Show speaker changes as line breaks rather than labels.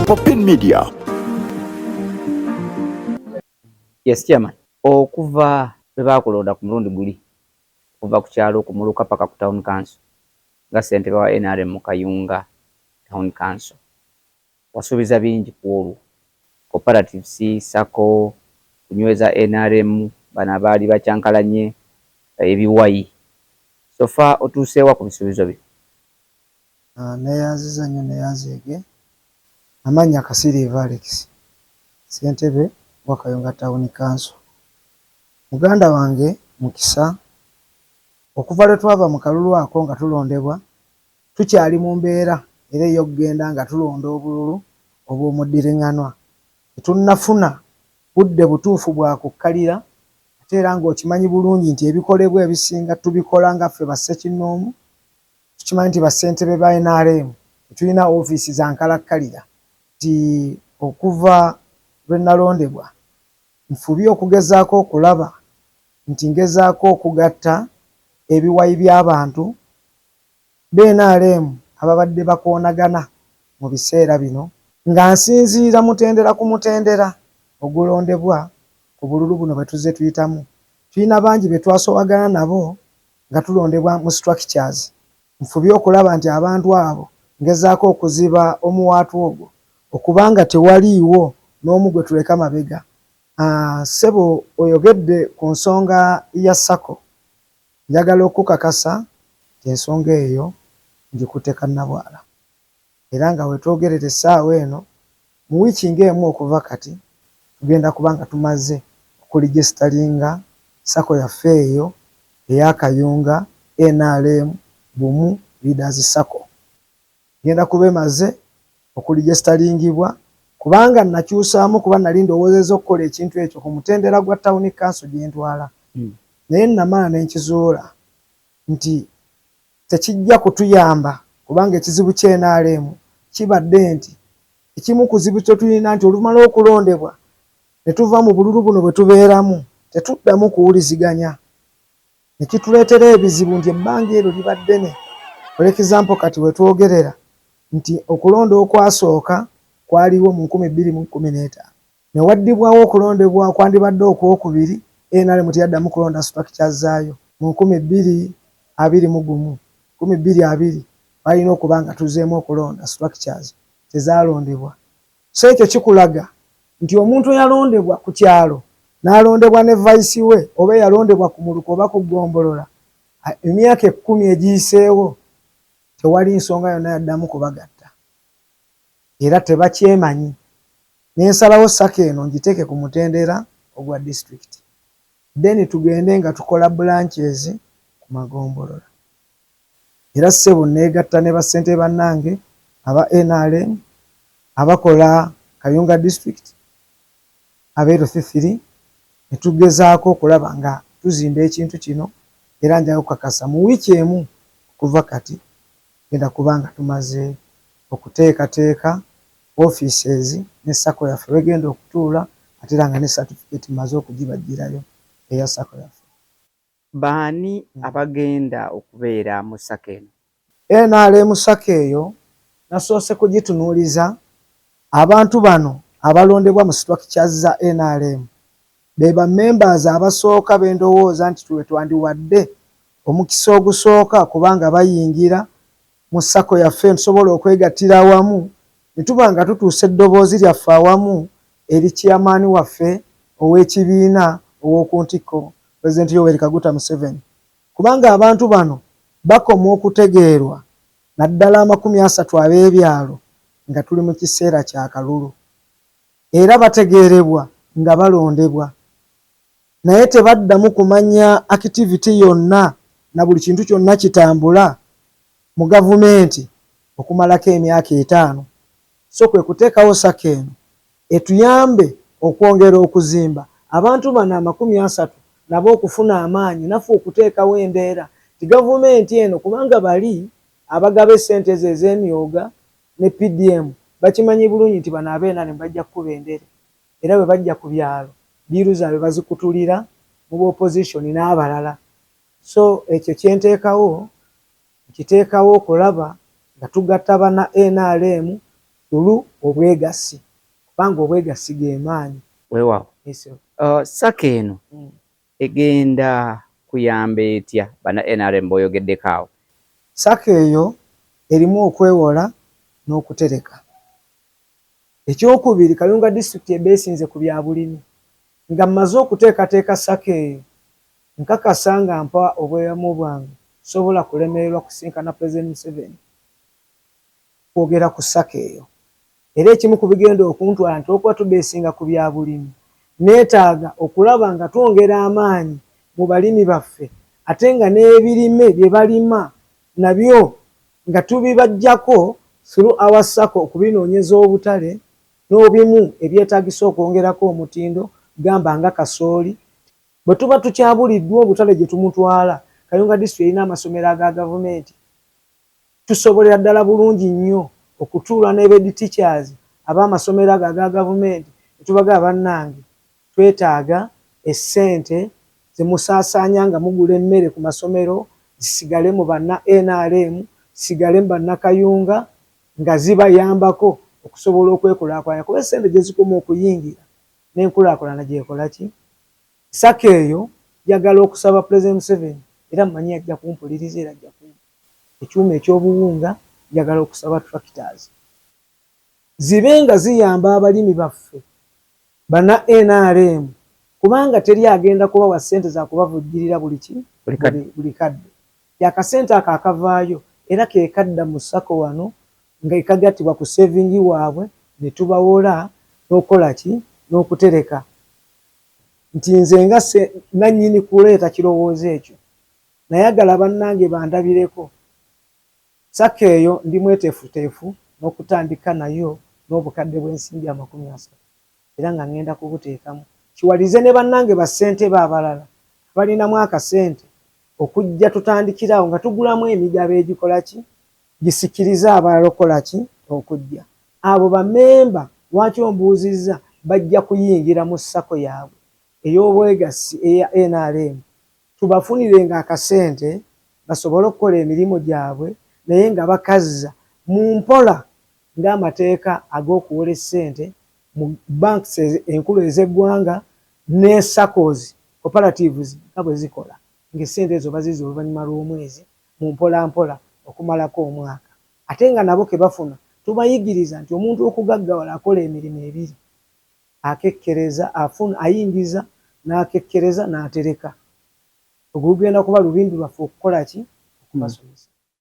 Popin Media.
Yes, Chairman. Okuva lwe baakulonda ku mulundi guli okuva ku kyalo ku muluka paka ku town council nga ssentebe wa NRM mu Kayunga Town Council, wasuubiza bingi ku olwo: cooperatives, SACCO, kunyweza NRM, bano abaali bakyankalanye ebiwayi. So far otuuseewa ku bisuubizo byo?
Neeyanziza nnyo, neeyanzeege. Amannya Kasiriivu Alex, ssentebe wa Kayunga Town Council. Muganda wange Mukisa, okuva lwe twava mu kalulu ako nga tulondebwa, tukyali mu mbeera era ey'okugenda nga tulonda obululu obw'omuddiriŋŋanwa. Tetunnafuna budde butuufu bwa kukkalira, ate era ng'okimanyi bulungi nti ebikolebwa ebisinga tubikola nga ffe bassekinnoomu. Tukimanyi nti bassentebe ba NRM tetulina ofiisi za nkalakkalira, nti okuva lwe nalondebwa nfubye okugezaako okulaba nti ngezaako okugatta ebiwayi by'abantu ba NRM ababadde bakoonagana mu biseera bino, nga nsinziira mutendera ku mutendera ogulondebwa ku bululu buno bwe tuzze tuyitamu. Tulina bangi be twasowagana nabo nga tulondebwa mu structures. Nfubye okulaba nti abantu abo ngezaako okuziba omuwaatwa ogwo, okubanga tewaliiwo n'omu gwe tuleka mabega. Ssebo, oyogedde ku nsonga ya SACCO. Njagala okukakasa nti ensonga eyo ngikutte kannabwala, era nga wetwogerera essaawa eno, mu wiiki ng'emu okuva kati, tugenda kuba nga tumaze okuregisteringa SACCO yaffe eyo eya Kayunga NRM Bumu Leaders SACCO. Genda kuba emaze okuregisteringibwa, kubanga nakyusaamu, kuba nali ndowoozezza okukola ekintu ekyo ku mutendera gwa town council gye ntwala. Naye namala ne nkizuula nti tekijja kutuyamba, kubanga ekizibu kya NRM kibadde nti ekimu ku zibu kye tulina nti olumala okulondebwa ne tuva mu bululu buno bwe tubeeramu, tetuddamu kuwuliziganya, ne kituleetera ebizibu nti ebbanga eryo liba ddene. For example, kati we twogerera nti okulonda okwasooka kwaliwo mu 2015, ne waddibwawo okulondebwa kwandibadde okwokubiri. NRM teyaddamu kulonda structures zaayo mu 2021. 2020 balina okuba nga tuzeemu okulonda, structures tezaalondebwa. So ekyo kikulaga nti omuntu eyalondebwa ku kyalo n'alondebwa ne vice we, oba eyalondebwa ku muluka oba ku ggombolola, emyaka 10 egiyiseewo tewali nsonga yonna yaddamu kubagatta, era tebakyemanyi. Nensalawo SACCO eno ngiteeke ku mutendera ogwa district, then tugende nga tukola branches ku magombolola. Era ssebo, neegatta ne bassentebe bannange aba NRM abakola Kayunga District, aba LC3, ne tugezaako okulaba nga tuzimba ekintu kino. Era njaga kukakasa, mu wiiki emu okuva kati genda kuba nga tumaze okuteekateeka offices ne SACCO yaffe wegenda okutuula, ate era nga ne certificate maze okugibagirayo eya SACCO yaffe.
Baani abagenda okubeera mu SACCO eno?
NRM SACCO eyo nasoose kugitunuuliza abantu bano abalondebwa mu structures za NRM, be ba members abasooka bendowooza nti tuwe twandiwadde omukisa ogusooka, kubanga bayingira mu SACCO yaffe, tusobola okwegattira awamu ne tuba nga tutuusa eddoboozi lyaffe awamu eri chairman waffe ow'ekibiina ow'oku ntikko, Pulezidenti Yoweri Kaguta Museveni, kubanga abantu bano bakoma okutegeerwa naddala 30 ab'ebyalo nga tuli mu kiseera kya kalulu, era bategeerebwa nga balondebwa, naye tebaddamu kumanya activity yonna na buli kintu kyonna kitambula mu gavumenti okumalako emyaka 5. So kwe kuteekawo SACCO eno etuyambe okwongera okuzimba abantu bano 30 nabo okufuna amaanyi, naffe okuteekawo embeera ti gavumenti eno, kubanga bali abagaba essente ezo ez'emyoga ne PDM bakimanyi bulungi nti bano ab'NRM bajja kukuba endere, era bwe bajja ku byalo deal zaabwe bazikutulira mu opposition n'abalala. So ekyo kyenteekawo, nkiteekawo okulaba nga tugatta bana NRM through obwegassi, kubanga obwegassi ge maanyi.
Weewaawo. SACCO eno egenda kuyamba etya bana NRM b'oyogeddeko awo?
SACCO eyo erimu okwewola n'okutereka. Ekyokubiri, Kayunga disitulikiti ebeesinze ku bya bulimi. Nga mmaze okuteekateeka SACCO eyo, nkakasa nga mpa obweyamo bwange, sobola kulemererwa kusinkana Pulezidenti Museveni kwogera ku SACCO eyo. Era ekimu ku bigenda okuntwala nti olwokuba tubeesinga ku bya bulimi, neetaaga okulaba nga twongera amaanyi mu balimi baffe, ate nga n'ebirime bye balima nabyo nga tubibaggyako through our SACCO okubinoonyeza obutale n'obimu ebyetaagisa okwongerako omutindo, gamba nga kasooli. Bwe tuba tukyabuliddwa obutale gye tumutwala, Kayunga disitulikiti erina amasomero aga gavumenti, tusobolera ddala bulungi nnyo okutuula ne head teachers ab'amasomero ago aga gavumenti ne tubagamba, bannange, twetaaga essente ze musaasaanya nga mugula emmere ku masomero zisigale mu banna NRM, zisigale mu bannakayunga nga zibayambako okusobola okwekulaakulanya, kuba essente gye zikoma okuyingira n'enkulaakulana gyekola ki. SACCO eyo njagala okusaba Pulezidenti Museveni, era mmanyi ajja kumpuliriza era ajja kumpa ekyuma eky'obuwunga. Njagala okusaba tractors zibe nga ziyamba abalimi baffe bana NRM, kubanga teri agenda kubawa ssente za kubavujjirira buli ki buli kadde. Yakasente ako akavaayo era ke kadda mu SACCO wano nga ekagattibwa ku saving waabwe ne tubawola n'okukola ki n'okutereka. Nti nze nga nannyini kuleeta kirowoozo ekyo, nayagala bannange bandabireko. SACCO eyo ndi mweteefuteefu n'okutandika nayo n'obukadde bw'ensimbi 30, era nga ngenda kubuteekamu kiwalize ne bannange bassentebe abalala abalinamu akasente okujja tutandikirawo nga tugulamu emigabo egikola ki gisikiriza abalala okukola ki okujja. Abo bamemba lwaki ombuuzizza, bajja kuyingira mu SACCO yaabwe ey'obwegassi eya NRM, tubafunirenga akasente basobole okukola emirimu gyabwe, naye nga bakazza mu mpola ng'amateeka ag'okuwola essente mu banks enkulu ez'eggwanga ne SACCOs, cooperatives nga bwe zikola, ng'essente ezo bazizza oluvannyuma lw'omwezi mu mpola mpola okumalako omwaka. Ate nga nabo ke bafuna tubayigiriza nti omuntu okugaggawala akola emirimu ebiri, akekkereza afuna ayingiza n'akekkereza n'atereka. Ogwo lugenda kuba lubimbi lwaffe okukola ki okubasomesa.